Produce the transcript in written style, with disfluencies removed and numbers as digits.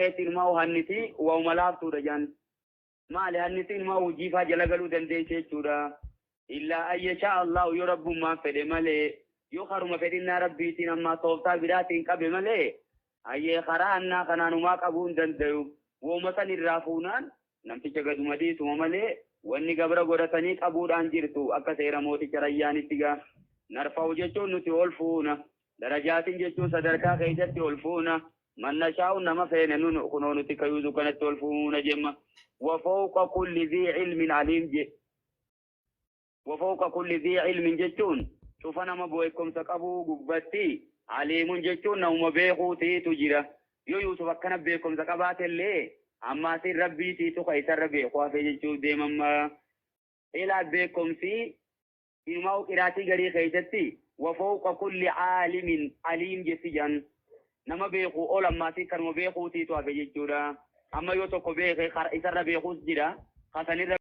Keessi inumaa hanniti wauma laaftuudha jaan. Maali hanniti inumaa hojiifaa jala galuu dandeessi jechuudha. Illaa an yashaa Allahu yoo Rabbummaan fedhe malee, yoo karuma fedhinnaa Rabbiitiin ammaa tooftaa biraatiin qabe malee, hayyee karaa hannaa kanaan humaa qabuu hin dandayu. Wauma san irraa fuunaan namticha gaduma dhiisuma malee wanni gabra godhatanii qabuudhaan jirtu akka seera mooticha Rayyaanitti gaa. Narfa'u jechuun nuti ol fuuna. Darajaatin jechuun sadarkaa keessatti ol fuuna. Man nashaa'u nama feene nun kunoo nuti ka Yuusuf kanatti ol fuuna jemma. Wa fawqa kulli dhii ilmin aliim je. Wa fawqa kulli dhii ilmin jechuun cufa nama beekumsa qabuu gubbatti aliimun jechuun namuma beekuutiitu jira. Yoo Yuusuf akkana beekumsa qabaatellee ammaasiin Rabbiitiitu ka isarra beeku hafe jechuuf deemamma. Ilaa beekumsi Inumaa'u qiraatii garii keeysatti wa fowqa kulli caalimin aliim jetti jedhan. Nama beekuu ol ammaasii kanuma beekuutiitu hafe jechuudha. Amma yoo tokko beeke kar isarra beekuus jira, ka sanirra.